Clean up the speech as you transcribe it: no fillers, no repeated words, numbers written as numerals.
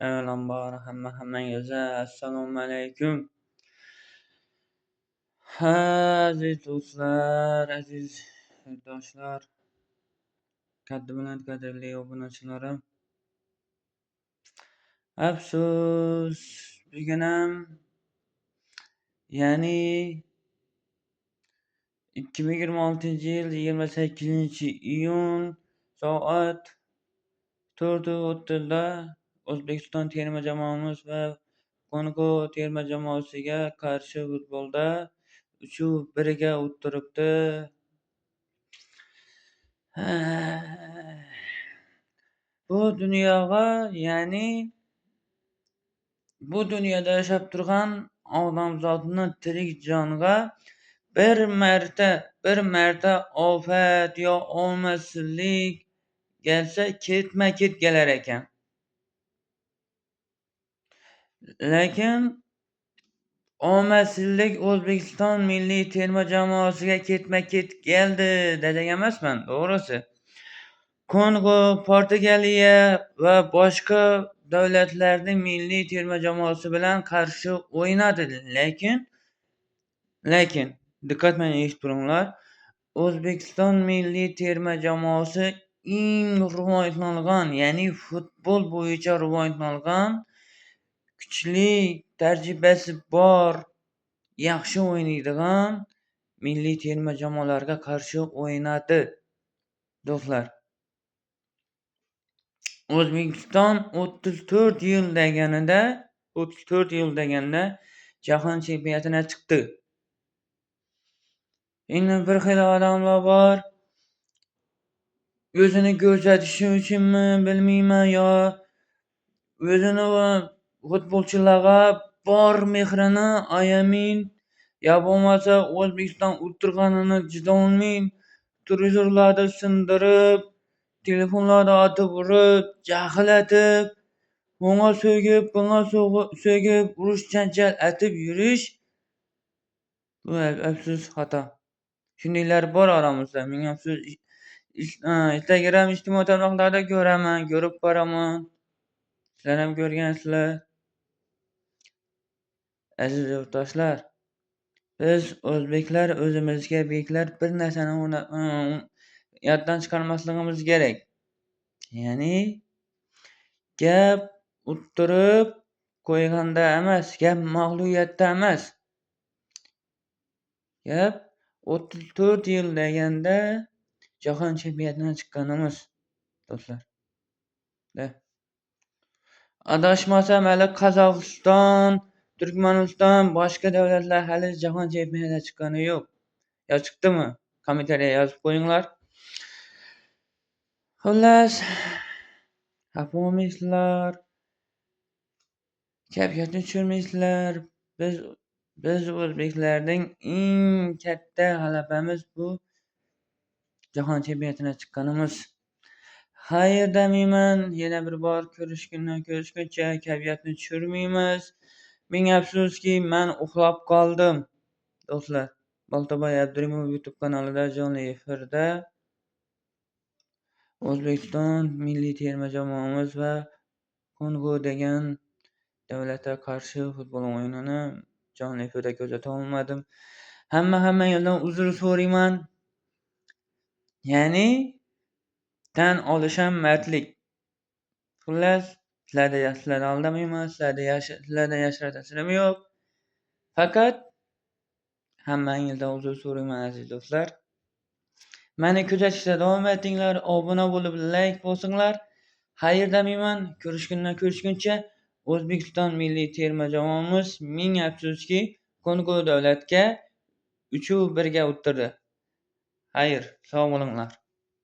Avvalambor hamma-hammangizga assalomu alaykum. Ha, aziz do'stlar, aziz yurtdoshlar, qaddi baland qadrli obunachilarim. Afsus, bugun ham, ya'ni 2026-yil 28-iyun soat 4:30 da O'zbekiston terma jamoamiz va Kongo terma jamoasiga qarshi futbolda 3-1 ga o'tiribdi. Bu dunyoga, ya'ni bu dunyoda yashab turgan odamzodni tirik jonga bir marta ofat yo omadsizlik kelsa, ketma-ket kelar ekan. Lekin omadsizlik O'zbekiston milliy terma jamoasiga ketma-ket keldi degan emasman, to'g'risi. Kongo, Portugaliya va boshqa davlatlarning milliy terma jamoasi bilan qarshi o'ynadi. Lekin diqqat bilan eshitib turinglar. O'zbekiston milliy terma jamoasi eng rivojlangan, ya'ni futbol bo'yicha rivojlangan, kuchli, tajribasi bor, yaxshi o'ynaydigan milliy terma jamoalarga qarshi o'ynadi, do'stlar. O'zbekiston 34 yil deganida, 34 yil deganda jahon chempionatiga chiqdi. Endi bir xil odamlar bor. O'zini ko'rsatishi uchunmi bilmayman yo o'zini futbolchilarga bor mehrini ayamin yo bo'lmasa O'zbekiston o'tirganini chidolmay televizorlarni sindirib, telefonlarni otib urib, jahl etib, unga so'kib, bunga so'kib, urush janjal etib yurish bu afsus xato. Shundaylar bor aramizda. Ming afsus, Instagram ijtimoiy tarmoqlarda ko'raman, ko'rib boraman. Sizlar ham ko'rgansizlar. Aziz yurtdoshlar, biz o'zbeklar o'zimizga beklar bir narsani yoddan chiqarmasligimiz kerak. Ya'ni gap uttirib qo'yganda emas, gap mag'lubiyatda emas. Gap 34 yil deganda jahon chempionatiga chiqqanimiz, do'stlar. Da. Adashmasam hali Qozog'iston, Turkmaniston, boshqa davlatlar hali jahon chempionatiga chiqqani yo'q. Yo chiqdimi? Kommentariya yozib qo'yinglar. Xullas, xafa bo'lmaysizlar. Kayfiyatni tushirmaysizlar. Biz o'zbeklarning eng katta g'alabamiz bu jahon chempionatiga chiqqanimiz. Xayr demayman, yana bir bor ko'rishgundan ko'rishguncha kayfiyatni tushirmaymiz. Ming afsuski, men uxlab qoldim. Do'stlar, Boltaboy Abdurimov YouTube kanalida jonli efirda O'zbekiston milliy terma jamoamiz va Kongo degan davlatga qarshi futbol o'yinini jonli efirda kuzata olmadim. Hammangizdan uzr so'rayman. Ya'ni tan olish ham mardlik. Xullas, sizlarni aldamayman, sizlardan yashiradigan sirim yo'q. Faqat hammangizdan uzr so'rayman, aziz do'stlar. Meni kuzatishda davom etinglar, obuna bo'lib layk bosinglar. Xayr demayman, ko'rishgundan ko'rishguncha O'zbekiston milliy terma jamoamiz ming afsuski Kongo davlatga 3-1 ga o'ttirdi. Xayr, sog' bo'linglar.